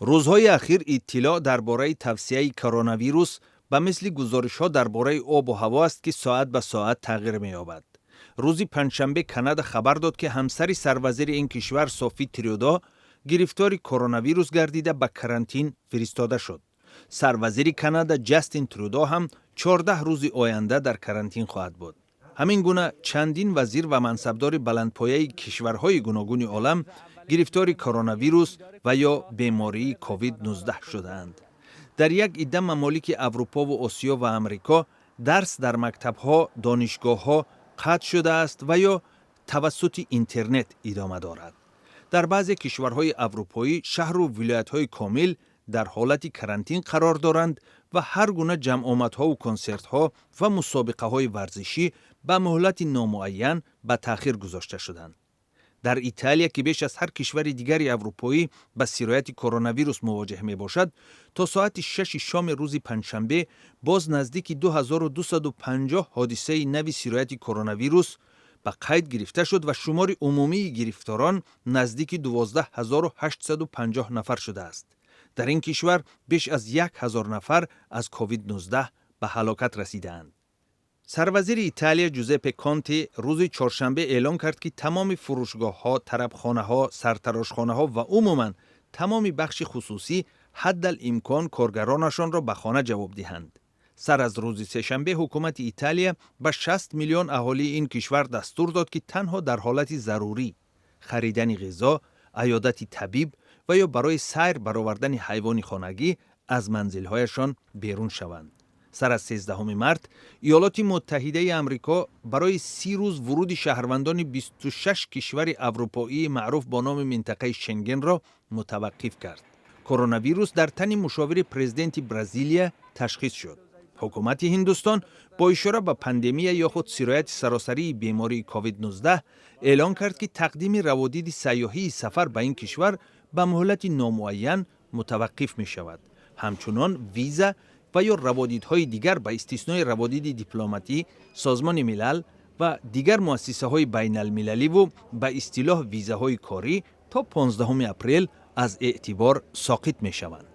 Рӯзҳои ахир иттилоъ дар бораи тавсеаи коронавирус ба мисли гузоришҳо дар бораи обу ҳаво аст, ки соат ба соат тағйир меёбад. Рӯзи панҷшанбе Канада хабар дод, ки ҳамсари сарвазири ин кишвар Софи Трюдо гирифтори коронавирус гардида, ба карантин фиристода шуд. Сарвазири Канада Ҷастин Трюдо ҳам 14 рӯзи оянда дар карантин хоҳад буд. Ҳамин гуна чандин вазир ва мансабдори баландпояи кишварҳои гуногуни олам гирифтори коронавирус ва ё бемории COVID-19 шудаанд. Дар як идда мамолики Аврупову Осиё ва Амрико дарс дар мактабҳо, донишгоҳҳо қатъ шудааст ва ё тавассути интернет идома дорад. Дар баъзе кишварҳои аврупоӣ шаҳру вилоятҳои комил дар ҳолати карантин қарор доранд ва ҳар гуна ҷамъомадҳову консертҳо ва мусобиқаҳои варзишӣ ба муҳлати номуайян ба таъхир гузошта шуданд. Дар Италия, ки беш аз ҳар кишвари дигари аврупоӣ ба сирояти коронавирус мувоҷеҳ мебошад, то соати 6-и шоми рӯзи панҷшанбе боз наздики 2250 ҳодисаи нави сирояти коронавирус ба қайд гирифта шуд ва шумори умумии гирифторон наздики 12 850 нафар шудааст. Дар ин кишвар беш аз 1000 нафар аз COVID-19 ба ҳалокат расидаанд. Сарвазири Италия Ҷузеппе Конти рӯзи чоршанбе эълон кард, ки тамоми фурӯшгоҳҳо, тарабхонаҳо, сартарошхонаҳо ва умуман тамоми бахши хусусӣ ҳаддал имкон коргаронашонро ба хона ҷавоб диҳанд. Сар аз рӯзи сешанбе ҳукумати Италия ба 60 миллион аҳолии ин кишвар дастур дод, ки танҳо дар ҳолати зарурӣ, харидани ғизо, аёдати табиб ва ё барои сайр баровардани ҳайвони хонагӣ аз манзилҳояшон берун шаванд. Сар аз 13 март Иёлоти Муттаҳидаи Амрико барои 30 рӯз вуруди шаҳрвандони 26 кишвари аврупоии маъруф бо номи минтақаи Шенгенро мутаваққиф кард. Коронавирус дар тани мушовири президенти Бразилия ташхис шуд. Ҳукумати Ҳиндустон бо ишора ба пандемия ё худ сирояти саросарии бемории COVID-19 эълон кард, ки тақдими раводиди сайёҳии сафар ба ин кишвар ба муҳлати номуайян мутаваққиф мешавад. Ҳамчунон виза ва ё раводидҳои дигар, ба истиснои раводиди дипломатӣ, Созмони Милал ва дигар муассисаҳои байналмилаливу ба истилоҳ визаҳои корӣ, то 15 апрел аз эътибор соқит мешаванд.